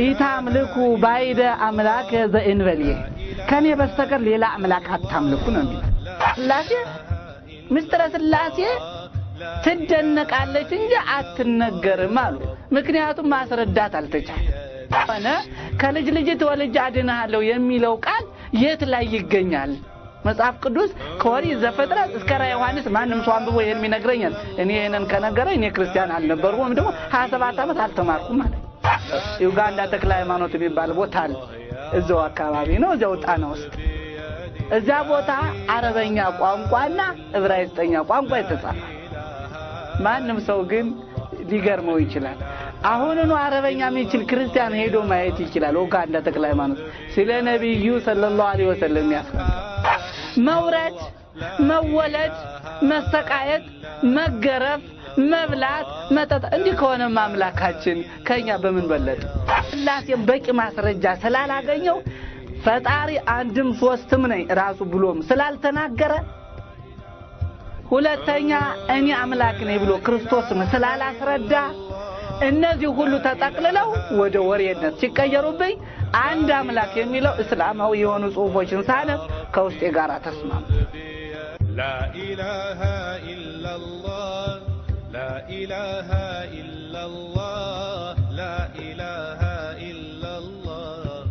ኢታምልኩ ባዕደ አምላከ ዘእንበሌየ፣ ከኔ በስተቀር ሌላ አምላክ አታምልኩ ነው የሚለው። ስላሴ ምስጢረ ስላሴ ትደነቃለች እንጂ አትነገርም አሉ። ምክንያቱም ማስረዳት አልተቻለ። ሆነ ከልጅ ልጅ ተወልጄ አድንሃለሁ የሚለው ቃል የት ላይ ይገኛል? መጽሐፍ ቅዱስ ከኦሪት ዘፍጥረት እስከ ራዕየ ዮሐንስ ማንም ሰው አንብቦ ይሄን የሚነግረኛል። እኔ ይሄንን ከነገረኝ እኔ ክርስቲያን አልነበርኩም ወይም ደግሞ 27 ዓመት አልተማርኩም ማለት ነው። ዩጋንዳ ተክለ ሃይማኖት የሚባል ቦታ አለ። እዛው አካባቢ ነው፣ እዛው ጣና ውስጥ። እዛ ቦታ አረበኛ ቋንቋና ዕብራይስጠኛ ቋንቋ የተጻፈ። ማንም ሰው ግን ሊገርመው ይችላል። አሁንኑ አረበኛ የሚችል ክርስቲያን ሄዶ ማየት ይችላል። ኡጋንዳ ተክለ ሃይማኖት ስለ ነቢዩ ሰለላሁ ዐለይሂ ወሰለም ያስረዳል። መውረድ፣ መወለድ፣ መሰቃየት፣ መገረፍ፣ መብላት፣ መጠጣት እንዲህ ከሆነ አምላካችን ከኛ በምን በለጠ? ስላሴን በቂ ማስረጃ ስላላገኘው ፈጣሪ አንድም ሶስትም ነኝ ራሱ ብሎም ስላልተናገረ፣ ሁለተኛ እኔ አምላክ ነኝ ብሎ ክርስቶስም ስላላስረዳ፣ እነዚህ ሁሉ ተጠቅልለው ወደ ወሬነት ሲቀየሩብኝ አንድ አምላክ የሚለው እስላማዊ የሆኑ ጽሁፎችን ሳነብ ከውስጤ ጋር ተስማሙ። لا إله إلا الله، لا إله إلا الله، لا إله إلا الله،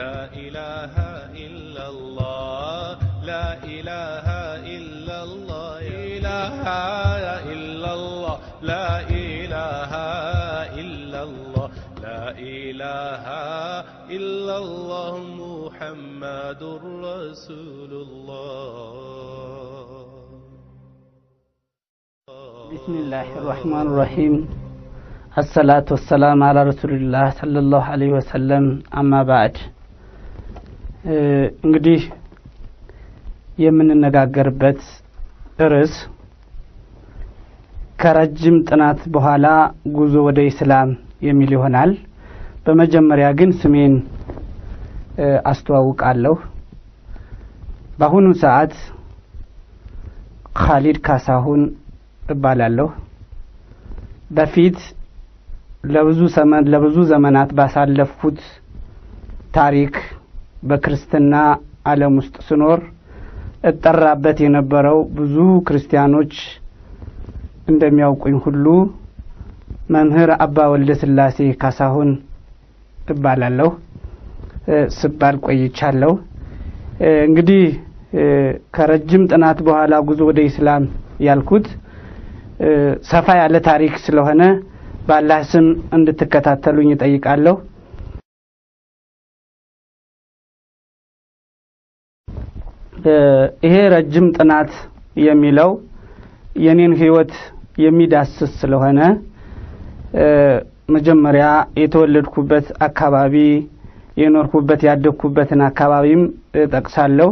لا إله إلا الله، لا إله إلا الله، إله إلا الله، لا إله إلا الله، لا إله إلا الله، محمد رسول الله. بسم الله الرحمن الرحيم، الصلاة والسلام على رسول الله صلى الله عليه وسلم، أما بعد። እንግዲህ የምንነጋገርበት ርዕስ ከረጅም ጥናት በኋላ ጉዞ ወደ ኢስላም የሚል ይሆናል። በመጀመሪያ ግን ስሜን አስተዋውቃለሁ። በአሁኑ ሰዓት ካሊድ ካሳሁን እባላለሁ። በፊት ለብዙ ዘመናት ባሳለፍኩት ታሪክ በክርስትና ዓለም ውስጥ ስኖር እጠራበት የነበረው ብዙ ክርስቲያኖች እንደሚያውቁኝ ሁሉ መምህር አባ ወልደ ስላሴ ካሳሁን እባላለሁ ስባል ቆይቻለሁ። እንግዲህ ከረጅም ጥናት በኋላ ጉዞ ወደ ኢስላም ያልኩት ሰፋ ያለ ታሪክ ስለሆነ በአላህ ስም እንድትከታተሉኝ እጠይቃለሁ። ይሄ ረጅም ጥናት የሚለው የኔን ህይወት የሚዳስስ ስለሆነ መጀመሪያ የተወለድኩበት አካባቢ፣ የኖርኩበት ያደግኩበትን አካባቢም እጠቅሳለሁ።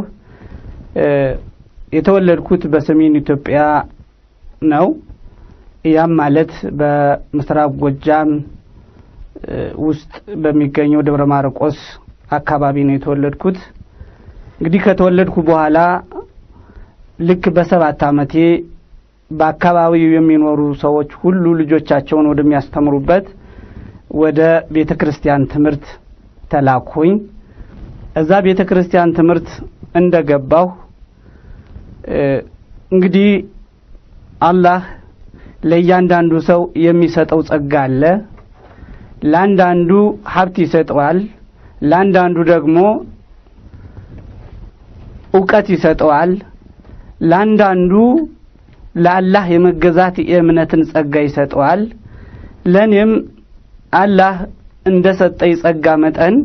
የተወለድኩት በሰሜን ኢትዮጵያ ነው። ያም ማለት በምስራቅ ጎጃም ውስጥ በሚገኘው ደብረ ማርቆስ አካባቢ ነው የተወለድኩት። እንግዲህ ከተወለድኩ በኋላ ልክ በ7 ዓመቴ በአካባቢው የሚኖሩ ሰዎች ሁሉ ልጆቻቸውን ወደሚያስተምሩበት ወደ ቤተክርስቲያን ትምህርት ተላኩኝ። እዛ ቤተክርስቲያን ትምህርት እንደገባሁ እንግዲህ አላህ ለእያንዳንዱ ሰው የሚሰጠው ጸጋ አለ። ለአንዳንዱ ሀብት ይሰጠዋል፣ ለአንዳንዱ ደግሞ እውቀት ይሰጠዋል፣ ለአንዳንዱ ለአላህ የመገዛት የእምነትን ጸጋ ይሰጠዋል። ለኔም አላህ እንደሰጠኝ ጸጋ መጠን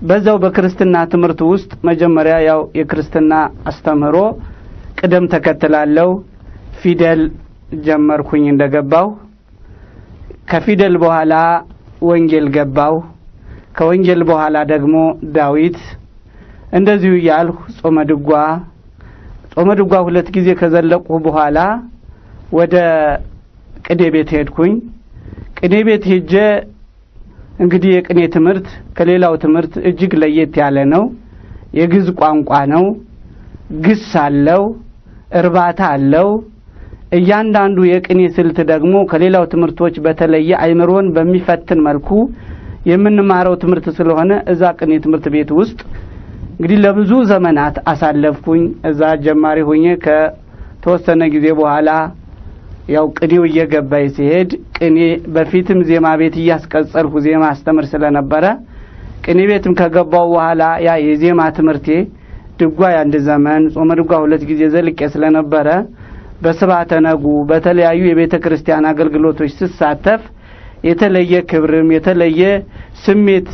በዛው በክርስትና ትምህርት ውስጥ መጀመሪያ ያው የክርስትና አስተምህሮ ቅደም ተከተላለው ፊደል ጀመርኩኝ እንደገባው። ከፊደል በኋላ ወንጌል ገባው። ከወንጌል በኋላ ደግሞ ዳዊት፣ እንደዚሁ እያልሁ ጾመ ድጓ፣ ጾመ ድጓ 2 ጊዜ ከዘለቅሁ በኋላ ወደ ቅኔ ቤት ሄድኩኝ። ቅኔ ቤት ሄጄ እንግዲህ የቅኔ ትምህርት ከሌላው ትምህርት እጅግ ለየት ያለ ነው። የግዕዝ ቋንቋ ነው። ግስ አለው፣ እርባታ አለው። እያንዳንዱ የቅኔ ስልት ደግሞ ከሌላው ትምህርቶች በተለየ አይምሮን በሚፈትን መልኩ የምንማረው ትምህርት ስለሆነ እዛ ቅኔ ትምህርት ቤት ውስጥ እንግዲህ ለብዙ ዘመናት አሳለፍኩኝ። እዛ ጀማሪ ሆኜ ከተወሰነ ጊዜ በኋላ ያው ቅኔው እየገባኝ ሲሄድ ቅኔ በፊትም ዜማ ቤት እያስቀጸልኩ ዜማ አስተምር ስለነበረ ቅኔ ቤትም ከገባው በኋላ ያ የዜማ ትምህርቴ ድጓ የአንድ ዘመን፣ ጾመ ድጓ 2 ጊዜ ዘልቄ ስለነበረ በስብሐተ ነጉ በተለያዩ የቤተ ክርስቲያን አገልግሎቶች ስሳተፍ የተለየ ክብርም የተለየ ስሜት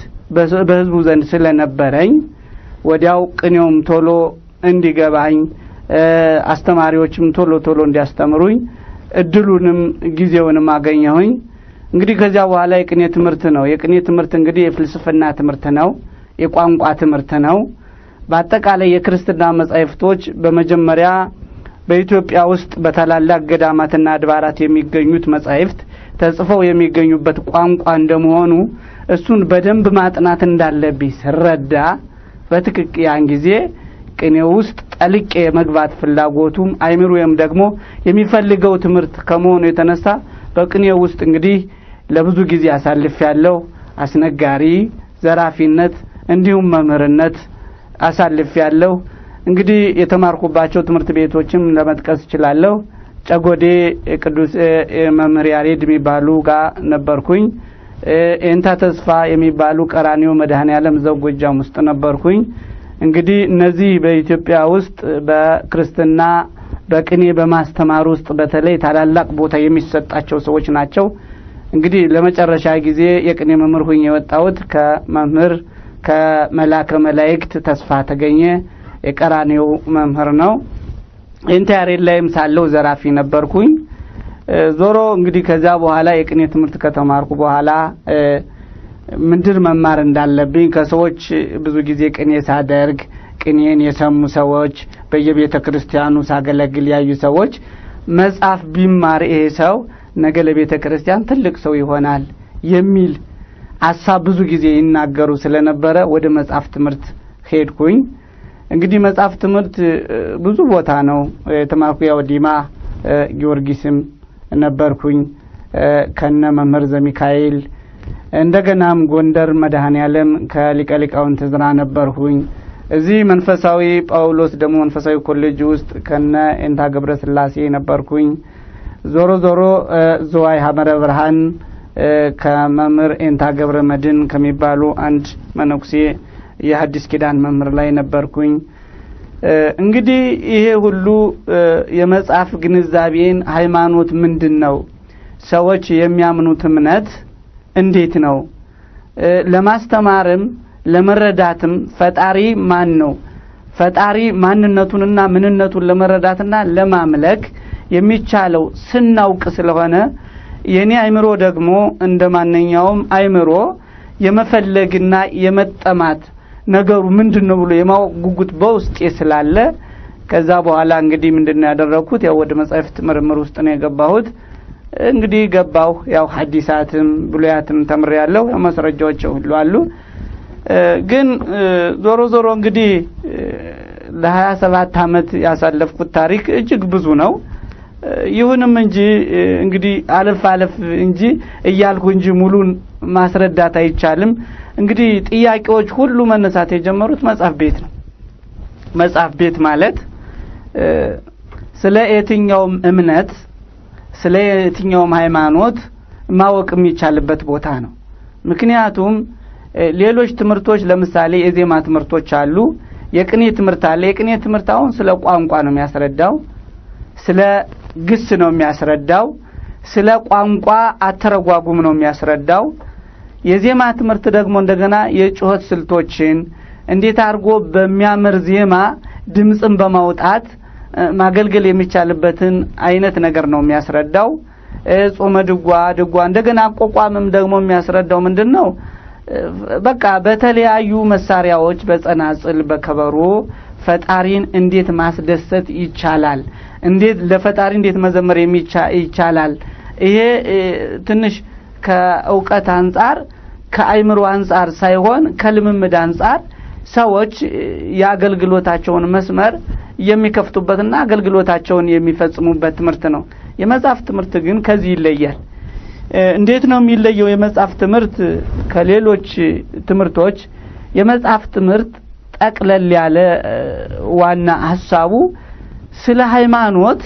በህዝቡ ዘንድ ስለነበረኝ ወዲያው ቅኔውም ቶሎ እንዲገባኝ አስተማሪዎችም ቶሎ ቶሎ እንዲያስተምሩኝ እድሉንም ጊዜውንም አገኘሁኝ። እንግዲህ ከዚያ በኋላ የቅኔ ትምህርት ነው። የቅኔ ትምህርት እንግዲህ የፍልስፍና ትምህርት ነው፣ የቋንቋ ትምህርት ነው። በአጠቃላይ የክርስትና መጻሕፍቶች በመጀመሪያ በኢትዮጵያ ውስጥ በታላላቅ ገዳማትና አድባራት የሚገኙት መጻሕፍት ተጽፈው የሚገኙበት ቋንቋ እንደመሆኑ እሱን በደንብ ማጥናት እንዳለብኝ ስረዳ በትክክል ያን ጊዜ ቅኔ ውስጥ ጠልቄ የመግባት ፍላጎቱም አይምሮዬም ደግሞ የሚፈልገው ትምህርት ከመሆኑ የተነሳ በቅኔ ውስጥ እንግዲህ ለብዙ ጊዜ አሳልፌያለሁ። አስነጋሪ፣ ዘራፊነት እንዲሁም መምህርነት አሳልፌያለሁ። እንግዲህ የተማርኩባቸው ትምህርት ቤቶችም ለመጥቀስ እችላለሁ። ጨጎዴ ቅዱስ መምህር ያሬድ የሚባሉ ጋር ነበርኩኝ። ኤንታ ተስፋ የሚባሉ ቀራኒዮ መድኃኔዓለም ዘው ጎጃም ውስጥ ነበርኩኝ። እንግዲህ እነዚህ በኢትዮጵያ ውስጥ በክርስትና በቅኔ በማስተማር ውስጥ በተለይ ታላላቅ ቦታ የሚሰጣቸው ሰዎች ናቸው። እንግዲህ ለመጨረሻ ጊዜ የቅኔ መምህር ሆኜ የወጣሁት ከመምህር ከመላከ መላእክት ተስፋ ተገኘ የቀራኒዮ መምህር ነው። ኤንታ ያሬድ ላይም ሳለው ዘራፊ ነበርኩኝ። ዞሮ እንግዲህ ከዛ በኋላ የቅኔ ትምህርት ከተማርኩ በኋላ ምንድር መማር እንዳለብኝ ከሰዎች ብዙ ጊዜ ቅኔ ሳደርግ ቅኔን የሰሙ ሰዎች በየቤተ ክርስቲያኑ ሳገለግል ያዩ ሰዎች መጽሐፍ ቢማር ይሄ ሰው ነገ ለቤተ ክርስቲያን ትልቅ ሰው ይሆናል የሚል ሐሳብ ብዙ ጊዜ ይናገሩ ስለነበረ ወደ መጽሐፍ ትምህርት ሄድኩኝ። እንግዲህ መጽሐፍ ትምህርት ብዙ ቦታ ነው የተማርኩ። ያው ዲማ ጊዮርጊስም ነበርኩኝ ከነ መምህር ዘሚካኤል፣ እንደገናም ጎንደር መድኃኔዓለም ከሊቀ ሊቃውንት ዕዝራ ነበርኩኝ። እዚህ መንፈሳዊ ጳውሎስ ደግሞ መንፈሳዊ ኮሌጅ ውስጥ ከነ ኤንታ ገብረ ስላሴ ነበርኩኝ። ዞሮ ዞሮ ዝዋይ ሐመረ ብርሃን ከመምህር ኤንታ ገብረ መድን ከሚባሉ አንድ መነኩሴ የሐዲስ ኪዳን መምህር ላይ ነበርኩኝ። እንግዲህ ይሄ ሁሉ የመጽሐፍ ግንዛቤን ሃይማኖት ምንድነው፣ ሰዎች የሚያምኑት እምነት እንዴት ነው፣ ለማስተማርም ለመረዳትም ፈጣሪ ማን ነው፣ ፈጣሪ ማንነቱንና ምንነቱን ለመረዳትና ለማምለክ የሚቻለው ስናውቅ ስለሆነ የኔ አይምሮ ደግሞ እንደማንኛውም አይምሮ የመፈለግና የመጠማት ነገሩ ምንድነው ብሎ የማወቅ ጉጉት በውስጤ ስላለ ከዛ በኋላ እንግዲህ ምንድነው ያደረኩት፣ ያው ወደ መጻሕፍት ምርምር ውስጥ ነው የገባሁት። እንግዲህ ገባሁ። ያው ሐዲሳትም ብሉያትም ተምሬያለሁ። ያው ማስረጃዎች ሁሉ አሉ። ግን ዞሮ ዞሮ እንግዲህ ለ27 ዓመት ያሳለፍኩት ታሪክ እጅግ ብዙ ነው። ይሁንም እንጂ እንግዲህ አለፍ አለፍ እንጂ እያልኩ እንጂ ሙሉን ማስረዳት አይቻልም። እንግዲህ ጥያቄዎች ሁሉ መነሳት የጀመሩት መጽሐፍ ቤት ነው። መጽሐፍ ቤት ማለት ስለ የትኛውም እምነት ስለ የትኛውም ሃይማኖት ማወቅ የሚቻልበት ቦታ ነው። ምክንያቱም ሌሎች ትምህርቶች ለምሳሌ የዜማ ትምህርቶች አሉ፣ የቅኔ ትምህርት አለ። የቅኔ ትምህርት አሁን ስለ ቋንቋ ነው የሚያስረዳው፣ ስለ ግስ ነው የሚያስረዳው፣ ስለ ቋንቋ አተረጓጉም ነው የሚያስረዳው። የዜማ ትምህርት ደግሞ እንደገና የጩኸት ስልቶችን እንዴት አድርጎ በሚያምር ዜማ ድምጽን በማውጣት ማገልገል የሚቻልበትን አይነት ነገር ነው የሚያስረዳው። ጾመ ድጓ ድጓ እንደገና አቋቋምም ደግሞ የሚያስረዳው ምንድነው? በቃ በተለያዩ መሳሪያዎች በጸናጽል በከበሮ ፈጣሪን እንዴት ማስደሰት ይቻላል፣ እንዴት ለፈጣሪ እንዴት መዘመር ይቻላል። ይሄ ትንሽ ከእውቀት አንፃር ከአይምሮ አንፃር ሳይሆን ከልምምድ አንፃር ሰዎች ያገልግሎታቸውን መስመር የሚከፍቱበትና አገልግሎታቸውን የሚፈጽሙበት ትምህርት ነው። የመጽሐፍ ትምህርት ግን ከዚህ ይለያል። እንዴት ነው የሚለየው የመጽሐፍ ትምህርት ከሌሎች ትምህርቶች? የመጽሐፍ ትምህርት ጠቅለል ያለ ዋና ሀሳቡ ስለ ሃይማኖት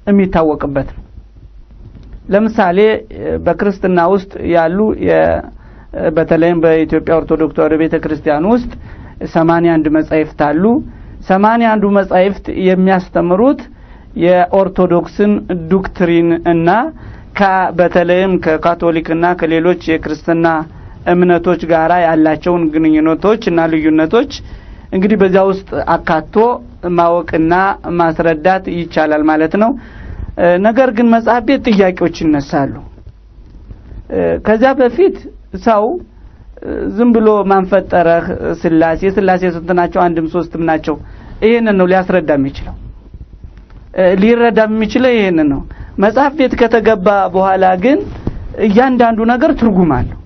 የሚታወቅበት ነው። ለምሳሌ በክርስትና ውስጥ ያሉ በተለይም በኢትዮጵያ ኦርቶዶክስ ተዋሕዶ ቤተክርስቲያን ውስጥ 81 መጻሕፍት አሉ። 81ዱ መጻሕፍት የሚያስተምሩት የኦርቶዶክስን doctrine እና በተለይም ከካቶሊክና ከሌሎች የክርስትና እምነቶች ጋራ ያላቸውን ግንኙነቶች እና ልዩነቶች እንግዲህ በዚያ ውስጥ አካቶ ማወቅና ማስረዳት ይቻላል ማለት ነው። ነገር ግን መጽሐፍ ቤት ጥያቄዎች ይነሳሉ። ከዚያ በፊት ሰው ዝም ብሎ ማንፈጠረህ ስላሴ ስላሴ ስንት ናቸው? አንድም ሶስትም ናቸው። ይሄንን ነው ሊያስረዳ የሚችለው፣ ሊረዳ የሚችለው ይሄንን ነው። መጽሐፍ ቤት ከተገባ በኋላ ግን እያንዳንዱ ነገር ትርጉም አለው።